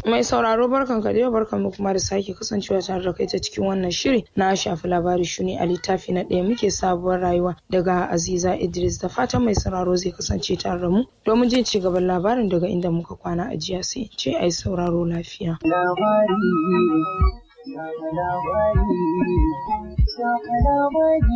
Mai sauraro, barkan ka da yau, barkan mu kuma da sake kasancewa tare da kai ta cikin wannan shiri na Shafi Labari Shuni. A littafi na ɗaya muke, Sabuwar Rayuwa daga Aziza Idris. Da fatan mai sauraro zai kasance tare da mu domin jin ci gaban labarin daga inda muka kwana a jiya. Sai ce ai sauraro lafiya. Labari, labari, labari.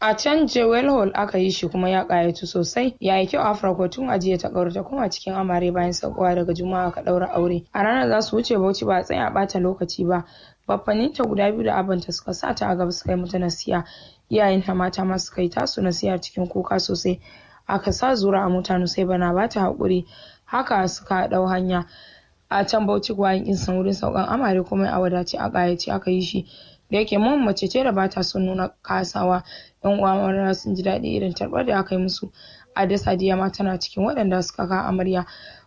A can Jewel Hall aka yi shi, kuma ya ƙayatu sosai. Ya yi kyau. Afra tun a jiya ta ƙaura ta koma cikin amare. Bayan saukowa daga Juma'a aka ɗaura aure. A ranar za su wuce Bauchi, ba a tsaya a ɓata lokaci ba. Baffaninta guda biyu da abanta suka sa ta a gaba suka yi mata nasiha. Iyayenta mata ma suka yi tasu nasiha cikin kuka sosai. Aka sa Zura a mota, sai bana ba ta haƙuri. Haka suka ɗau hanya. A can Bauchi kuwa yin san wurin saukan amare, komai a wadace a ƙayace aka yi shi. Da yake mun mace ce da bata son nuna kasawa, yan uwa amarya sun ji daɗi irin tarbar da aka yi musu. Adda Sadiya ma tana cikin waɗanda suka kawo amarya.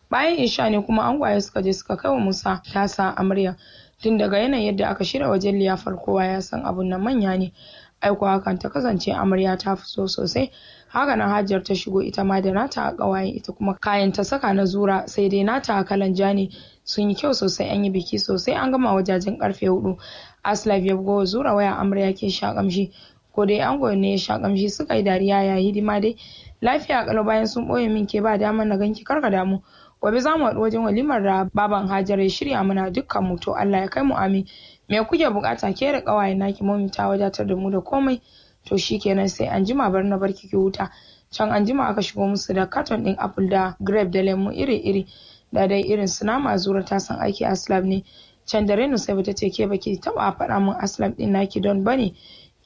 Bayan isha ne kuma angwaye suka je suka kai wa Musa tasa amarya. Tun daga yanayin yadda aka shirya wajen liyafar, kowa ya san abun na manya ne. Aiko hakan ta kasance, amarya ta fito sosai. Haka nan Hajiyar ta shigo, ita ma da nata a ƙawaye. Ita kuma kayan ta saka na Zura, sai dai nata a kalan ja ne. Sun yi kyau sosai. An yi biki sosai, an gama wajajen karfe 4. Aslaf ya bugo Zura waya, "Amarya ke sha kamshi ko dai ango ne ya sha kamshi?" Suka yi dariya. "Ya hidima dai?" "Lafiya kalau. Bayan sun boye min ke, ba damar na ganki. Karka damu, gobe za mu haɗu wajen walimar da baban Hajar ya shirya mana dukkan mu." "To, Allah ya kai mu, amin. Me kuke bukata ke da ƙawayen naki?" "Momi ta wadatar da mu da komai." "To shikenan, sai an jima, bar na barki ki huta." Can an jima aka shigo musu da carton ɗin apple da grape da lemu iri-iri da dai irin su nama. Zura ta san aiki Aslam ne. Can da Renu sai ta ce, "Ke baki taba faɗa min Aslam ɗin naki don bane.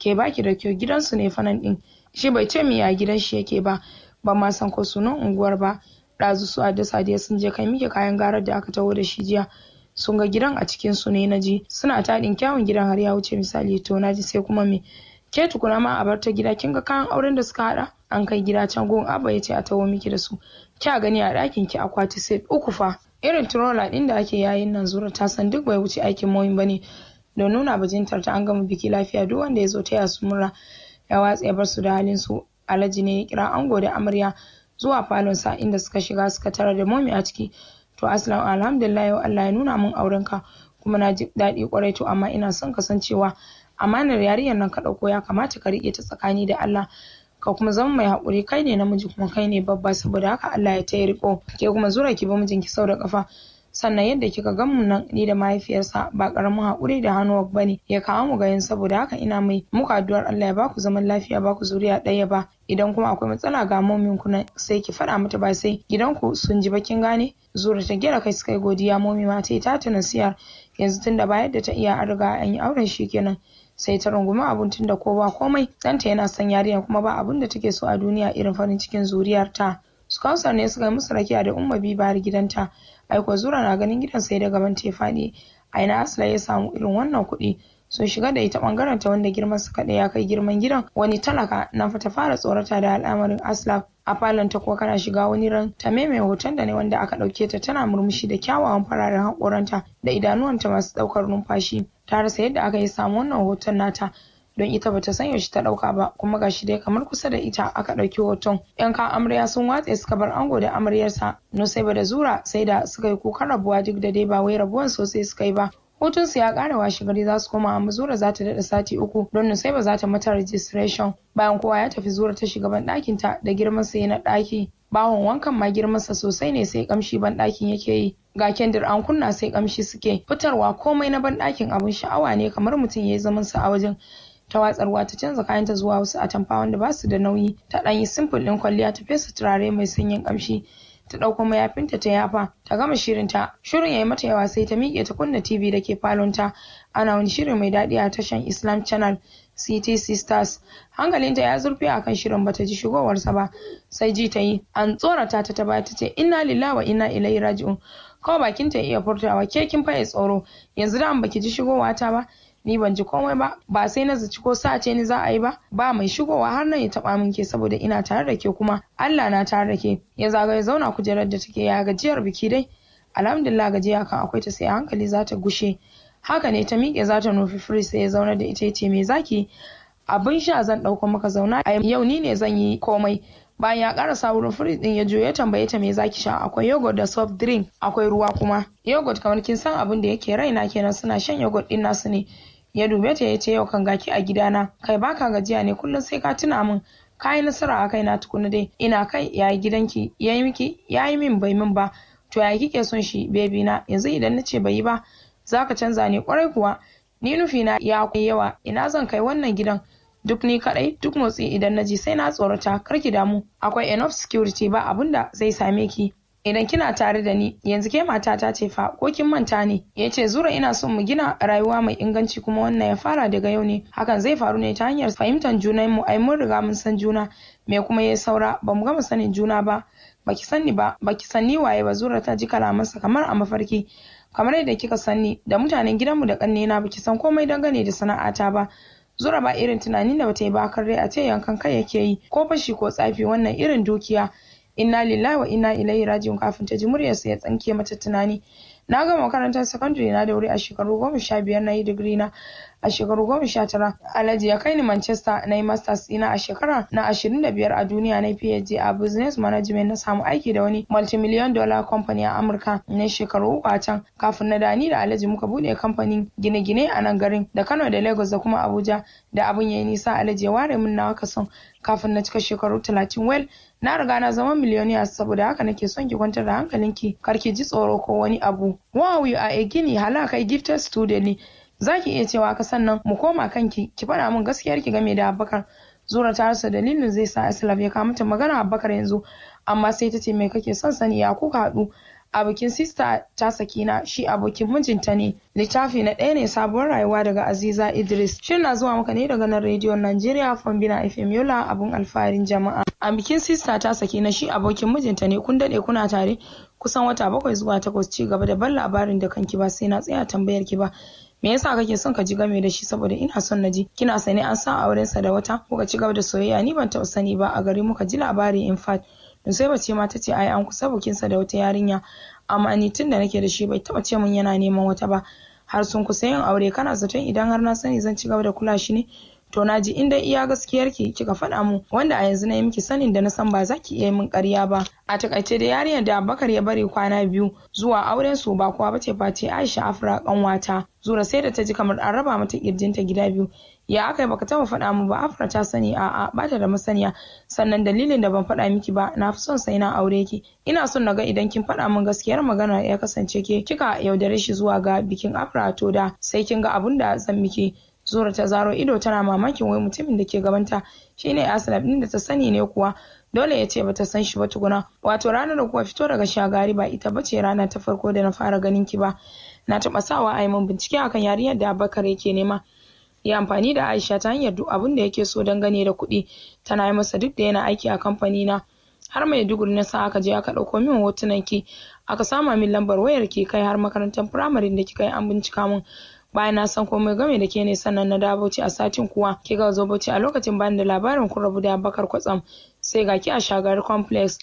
Ke baki da kyau, gidansu ne fanan ɗin. Shi bai ce min ya gidan shi yake ba, ban ma san ko sunan unguwar ba. Ɗazu su Adda Sadiya sun je kai miki kayan garar da aka taho da shi jiya. Sun ga gidan a cikin su ne, naji suna taɗin kyawun gidan har ya wuce misali." "To naji, sai kuma me?" "Ke tukuna ma a bar ta gida, kin ga kayan auren da suka haɗa an kai gida can gun Abba, ya ce a taho miki da su. Kya gani a ɗakin ki, akwati set uku fa, irin troller ɗin da ake yayin nan." Zura ta san duk bai wuce aikin moyin bane da nuna bajintar ta. An gama biki lafiya, duk wanda ya zo taya su murna ya watsa ya bar su da halin su. Alhaji ne ya kira ango da amarya zuwa falon sa, inda suka shiga suka tara da momi a ciki. "To Aslam, alhamdulillah, yau Allah ya nuna min aurenka, kuma na ji daɗi kwarai. To amma ina son kasancewa amanar yarinyar nan ka ɗauko, ya kamata ka riƙe ta tsakani da Allah, ka kuma zama mai haƙuri. Kai ne namiji kuma kai ne babba, saboda haka Allah ya taya riƙo. Ke kuma Zura, ki bi mijinki sau da ƙafa. Sannan yadda kika gan mu nan ni da mahaifiyarsa, ba ƙaramin haƙuri da hannuwa bane ya kawo mu ga yin. Saboda haka ina mai muku addu'ar Allah ya baku zaman lafiya, baku zuriya ɗaya ba. Idan kuma akwai matsala, ga momin ku nan, sai ki faɗa mata, ba sai gidanku sun ji ba, kin gane?" Zura ta gera kai, suka yi godiya. Momi ma ta yi ta nasiyar. Yanzu tunda ba yadda ta iya, an riga an yi auren, shikenan, sai ta rungumi abun, tunda ko ba komai ɗanta yana son yarinya, kuma ba abun da take so a duniya irin farin cikin zuriyarta. Su Kausar ne suka yi musu rakiya da Umma Biba har gidanta. Aiko Zura na ganin gidan sai da gaban ta faɗi. A ina Asla ya samu irin wannan kuɗi? Sun shiga da ita bangaren ta, wanda girman su kaɗai ya kai girman gidan wani talaka. Na fa ta fara tsorata da al'amarin Asla. A falon ta kuwa, kana shiga wani ran ta meme hoton da ne wanda aka ɗauke ta tana murmushi da kyawawan fararen haƙoranta da idanuwanta masu ɗaukar numfashi. Ta rasa yadda aka yi samu wannan hoton nata, don ita bata san yaushe ta dauka ba, kuma gashi dai kamar kusa da ita aka dauki hoton. Yan kan amarya sun watse suka bar ango da amaryarsa Nusaiba da Zura, sai da suka yi kukan rabuwa, duk da dai ba wai rabuwan sosai suka yi ba. Hutun su ya kara, washe gari za su koma, amma Zura za ta daɗa sati 3 don Nusaiba za ta mata registration. Bayan kowa ya tafi, Zura ta shiga ban ɗakin ta da girman sa na ɗaki. Bawon wankan ma girmansa sosai ne, sai kamshi ban ɗakin yake yi. Ga kendir an kunna, sai kamshi suke fitarwa. Komai na ban ɗakin abun sha'awa ne, kamar mutum ya yi zaman sa a wajen. Ta watsarwa ta canza kayanta zuwa wasu atamfa wanda ba su da nauyi. Ta ɗan yi simple ɗin kwalliya, ta fesa turare mai sanyin kamshi, ta ɗauko mayafinta ta yafa, ta gama shirinta. Shirin ya yi mata yawa, sai ta miƙe ta kunna TV da ke falonta. Ana wani shiri mai daɗi a tashan Islam Channel, City Sisters. Hankalinta ya zurfi akan shirin, bata ji shigowarsa ba, sai ji ta yi an tsorata ta. Ta baya ta ce, "Inna lillahi wa inna ilaihi raji'un." Kawai bakinta ya iya furtawa. "Ke kin faye tsoro, yanzu da an baki ji shigowa ta ba." Ni ban ji komai ba, ba sai na zaci ko sace ni za a yi ba, ba mai shigowa har nan ya taba min ke saboda ina tare da ke kuma Allah na tare da ke. Ya zagaye zauna kujerar da take. Ya gajiyar biki dai? Alhamdulillah, gajiya kan akwai ta, sai a hankali za ta gushe. Haka ne, ta miƙe za ta nufi fridge sai ya zauna da ita ya ce, "Me zaki? Abin sha zan ɗauko maka. Zauna, a yau ni ne zan yi komai." Bayan ya karasa wurin fridge din ya juyo ya tambaye ta, "Me zaki sha? Akwai yogurt da soft drink, akwai ruwa kuma." "Yogurt, kamar kin san abin da yake raina kenan." Suna shan yogurt din nasu ne ya dube ta ya ce, "Yau kan gaki a gidana. Kai baka gajiya ne? Kullum sai ka tuna min ka yi nasara a kaina. Tukuna dai ina kai yayi gidanki yayi miki?" "Yayi min, bai min ba." "To ya kike son shi, baby na? Yanzu idan na ce bai yi ba zaka canza ne?" "Kwarai kuwa, ni nufi na ya yawa. Ina zan kai wannan gidan duk ni kadai? Duk motsi idan na ji sai na tsorata." "Kar ki damu, akwai enough security, ba abunda zai same ki idan kina tare da ni. Yanzu ke matata ce fa, ko kin manta ne?" Ya ce, "Zura, ina son mu gina rayuwa mai inganci, kuma wannan ya fara daga yau ne. Hakan zai faru ne ta hanyar fahimtar junan mu. Ai mun riga mun san juna, me kuma ya saura? Ba mu gama sanin juna ba. Baki sanni ba, baki sanni waye ba." Zura ta ji kalamansa kamar a mafarki. "Kamar yadda kika sanni da mutanen gidanmu da kannena, baki san komai dangane da sana'ata ba." Zura ba irin tunanin da bata yi ba, kar dai a ce yankan kai yake yi, ko fashi ko tsafi, wannan irin dukiya. Inna lillahi wa inna ilaihi raji'un. Kafin ta ji muryarsa ya tsinke mata tunani. "Na gama makarantar sakandare na da wuri, a shekaru 15. Na yi digiri na a shekaru 19. Alhaji ya kai ni Manchester na yi masters ɗina a shekara na 25 a duniya. Na PhD a business management. Na samu aiki da wani multimillion dollar company a Amurka, na shekaru 3 a can kafin na dani da Alhaji muka bude kamfanin gine-gine a nan garin da Kano da Lagos da kuma Abuja. Da abun yayi nisa, Alhaji ya ware min nawa kason kafin na cika shekaru 30. Well, na riga na zama millionaire, saboda haka nake son ki kwantar da hankalinki, kar ki ji tsoro ko wani abu." "Wow, you are a genius. Hala kai gifted student ne, zaki iya cewa ka. Sannan mu koma kanki, ki faɗa min gaskiyar ki game da Abubakar." Zura ta rasa dalilin zai sa Aslaf ya kawo mata magana Abubakar yanzu, amma sai ta ce, "Me kake son sani? Ya kuka haɗu?" "A bikin sister ta Sakina, shi abokin mijinta ne." Littafi na ɗaya ne, Sabuwar Rayuwa daga Aziza Idris. Shirin na zuwa maka ne daga nan Rediyon Najeriya Fombina FM Yola, abun alfaharin jama'a. "A bikin sister ta Sakina, shi abokin mijinta ne." "Kun daɗe kuna tare?" "Kusan wata 7 zuwa 8." "Ci gaba da ban labarin da kanki, ba sai na tsaya tambayar ki ba. Me yasa kake son ka ji game da shi?" "Saboda ina son na ji. Kina sane an sa aurensa da wata kuka ci gaba da soyayya?" "Ni ban taɓa sani ba, a gari muka ji labari. In fact, sai bace ma ta ce ai an kusa bukinsa da wata yarinya, amma ni tun da nake da shi bai taɓa ce min yana neman wata ba, har sun kusa yin aure. Kana zaton idan har na sani zan ci gaba da kula shi ne? To na ji, in dai iya gaskiyar ki kika faɗa mu, wanda a yanzu na yi miki sanin da na san ba za ki iya min ƙarya ba. A takaice da yarinyar da Abubakar ya bari kwana 2 zuwa auren su ba kuwa bace face Aisha Afra, kanwata." Zura sai da ta ji kamar an raba mata kirjinta gida biyu. "Ya aka yi baka taɓa faɗa mu ba? Afra ta sani?" "A'a, ba ta da masaniya. Sannan dalilin da ban faɗa miki ba, na fi son sai na aure ki. Ina son na ga idan kin faɗa min gaskiyar magana ya kasance ke kika yaudare shi zuwa ga bikin Afra, to da sai kin ga abun da zan miki." Zura ta zaro ido tana mamakin wai mutumin da ke gabanta shine Aslaf din da ta sani ne kuwa? Dole ya ce bata san shi ba tukuna. "Wato ranar da kuka fito daga Shagari ba ita bace rana ta farko da na fara ganin ki ba. Na taɓa sawa a yi min bincike akan yarinyar da Abubakar yake nema. Ya amfani da Aisha ta hanyar duk abin da yake so dangane da kuɗi. Tana yi masa duk da yana aiki a kamfani na. Har Maiduguri na sa aka je aka ɗauko min hotunan ki, aka sama min lambar wayar ki, kai har makarantar firamarin da kika yi an bincika min. Bayan na san komai game da ke ne sannan na dawo Bauchi. A satin kuwa kika zo Bauchi. A lokacin bani da labarin kun rabu da Abubakar. Kwatsam sai ga ki a Shagari Complex.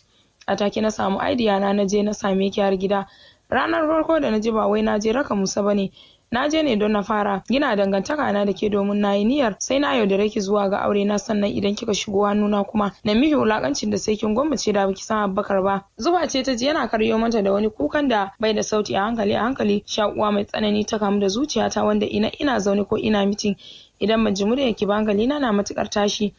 A take na samu idea na, na je na same ki har gida. Ranar farko da na je, ba wai na je raka Musa bane, na je ne don na fara gina dangantaka na da ke, domin na yi niyyar sai na yaudare ki zuwa ga aure na, sannan idan kika shigo hannuna kuma na miki wulakancin da sai kin gwammace da baki san Abubakar ba." Zuba ce ta ji yana karyo mata da wani kukan da bai da sauti. A hankali a hankali shakuwa mai tsanani ta kamu da zuciyata, wanda ina ina zaune ko ina meeting, idan ban ji muryar ki ba hankali na na matukar tashi.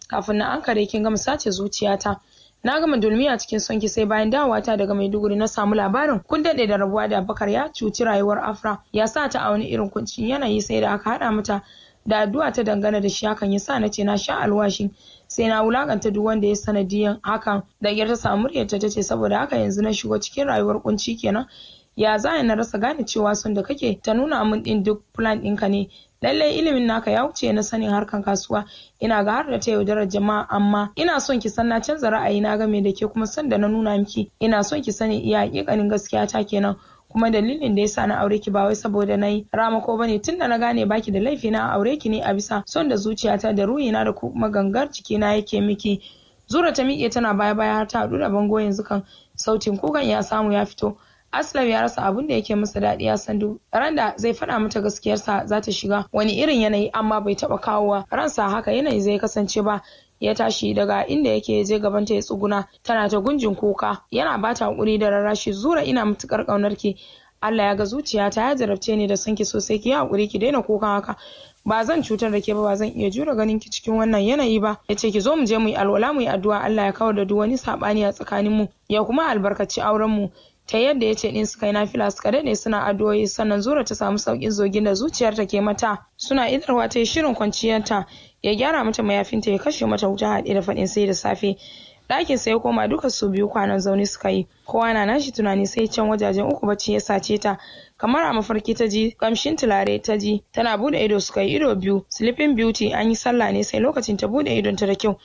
Kafin na ankare kin gama sace zuciyata, na gama dulmiya cikin sonki. Sai bayan dawowata daga Maiduguri na samu labarin kun daɗe da rabuwa da Abubakar. Ya cuci rayuwar Afra, ya sa ta a wani irin kuncin yanayi, sai da aka haɗa mata da addu'a ta dangana da shi. Hakan yasa na ce na sha alwashin sai na wulakanta duk wanda ya sanadiyan hakan. Da ta samu muryarta ta ce, "Saboda haka yanzu na shigo cikin rayuwar kunci kenan. Ya za na rasa gane cewa son da kake ta nuna min din duk plan ɗinka ne? Lallai ilimin naka ya wuce na sanin harkan kasuwa, ina ga har da ta yaudarar jama'a. Amma ina son ki san na canza ra'ayi na game da ke, kuma son da na nuna miki, ina son ki sani iya hakikanin gaskiya ta kenan." Kuma dalilin da yasa na aure ki ba wai saboda nayi ramako bane, tunda na gane baki da laifi na aure ki ne a bisa son da zuciyata da ruhina da kuma gangar jikina yake miki. Zura ta miƙe tana baya baya har ta haɗu da bango, yanzu kan sautin kukan ya samu ya fito. Aslam ya rasa abin da yake masa daɗi, ya san duk ran da zai faɗa mata gaskiyarsa za ta shiga wani irin yanayi, amma bai taɓa kawowa ransa haka yanayi zai kasance ba. Ya tashi daga inda yake je gabanta ya tsuguna, tana ta gunjin kuka, yana bata hakuri da rarrashi. Zura, ina matukar ƙaunar ki, Allah ya ga zuciyata ya jarabce ni da son ki sosai, ki yi hakuri ki daina kukan haka, ba zan cutar da ke ba, ba zan iya jure ganin ki cikin wannan yanayi ba. Yace ki zo mu je mu yi alwala mu yi addu'a, Allah ya kawar da duk wani sabani a tsakanin mu ya kuma albarkaci auren mu. Ta yadda ya ce din suka yi nafila suka daɗe suna addu'o'i, sannan Zura ta samu sauƙin zogin da zuciyarta ke mata. Suna idarwa ta yi shirin kwanciyarta, ya gyara mata mayafinta, ya kashe mata wuta haɗe da faɗin sai da safe. Ɗakin sai ya koma, duka su biyu kwanan zaune suka yi, kowa na nashi tunani, sai can wajajen 3 bacci ya sace ta. Kamar a mafarki ta ji kamshin tulare, ta ji tana bude ido, suka yi ido biyu. Sleeping Beauty an yi sallah ne sai lokacin ta bude idonta da kyau.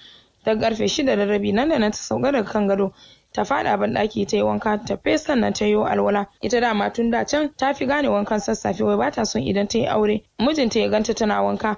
Daga karfe 6:30 nan da nan ta sauka daga kan gado, ta fada ban daki ta yi wanka ta fes, sannan ta yi alwala. Ita dama tun da can ta fi gane wankan sassafe, wai bata son idan ta yi aure mijinta ya ganta tana wanka.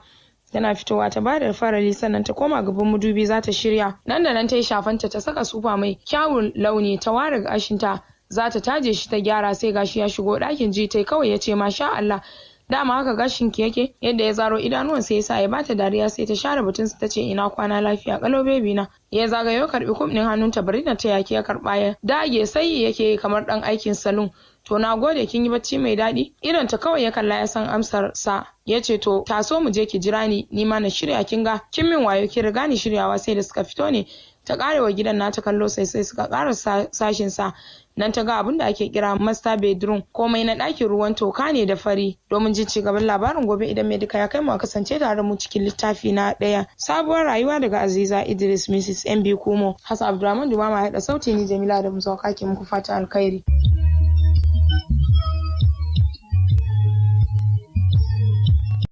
Tana fitowa ta bada farali, sannan ta koma gaban madubi za ta shirya. Nan da nan ta yi shafanta, ta saka sufa mai kyawun launi, ta ware gashinta za ta taje shi ta gyara, sai gashi ya shigo ɗakin. Ji tai kawai ya ce masha Allah, dama haka gashin ki yake. Yadda ya zaro idanuwan sai yasa ya bata dariya, sai ta share batun ta ce ina kwana lafiya kalau baby na. Ya zagayo karbi kumɗin hannunta, bari na taya ki. Ya karba ya dage sai yake kamar dan aikin salon. To na gode, kin yi bacci mai daɗi? Idan ta kawai ya kalla ya san amsar sa. Ya ce to taso mu je ki jira ni, ni ma na shirya, kin ga kin min wayo kin riga ni shiryawa. Sai da suka fito ne ta karewa gidan nata kallo sai sai suka ƙara sashin sa. Nan ta ga abin da ake kira master bedroom, komai na ɗakin ruwan toka ne da fari. Domin jin ci gaban labarin gobe idan mai duka ya kai mu, a kasance tare mu cikin littafi na ɗaya, Sabuwar Rayuwa, daga Aziza Idris, Mrs MB Kumo. Hassan Abdulrahman Dumama haɗa sauti, ni Jamila da Musa ke muku fata alkhairi.